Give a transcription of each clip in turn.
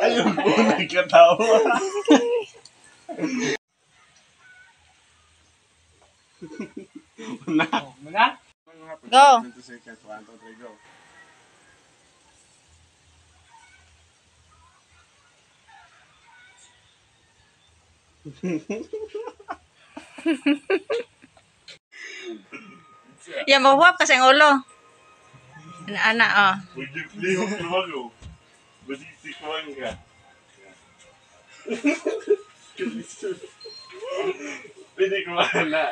Ayaw ko nagkatawa. Na. Muna? Go. 20 seconds. 1, 2, 3, go. Yan, mahuwap kasi ang ulo. Ana, oh. Lihok lumago. Basisikuan ka. Pwede ko na.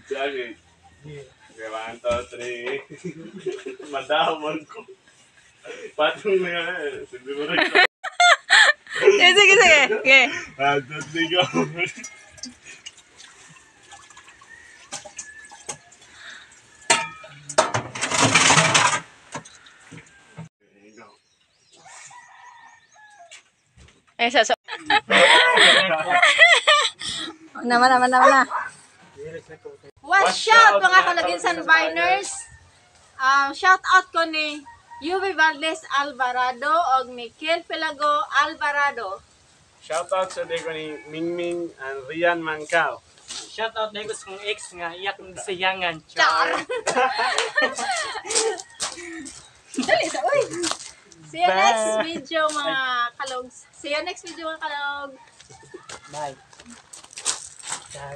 Sorry. Okay, 1, 2, 3. Madamon ko. Patong na nga. Sabi mo rin ko. Sige, sige, sige. Okay. 1, 2, 3, go. Go. Ay, sa, sa. Naman, naman, naman na. What's up, mga Kalaginsan Biners? Shout out ko ni Yuvi Valdez Alvarado og ni Kiel Pelago Alvarado. Shoutout sa ko ni Mingming and Rian Mangkao. Shout out na sa kong ex nga iyak ng sayangan. Char! Dali sa, uy! See you next video, mga kalogs. See you next video, mga kalog. Bye. Char.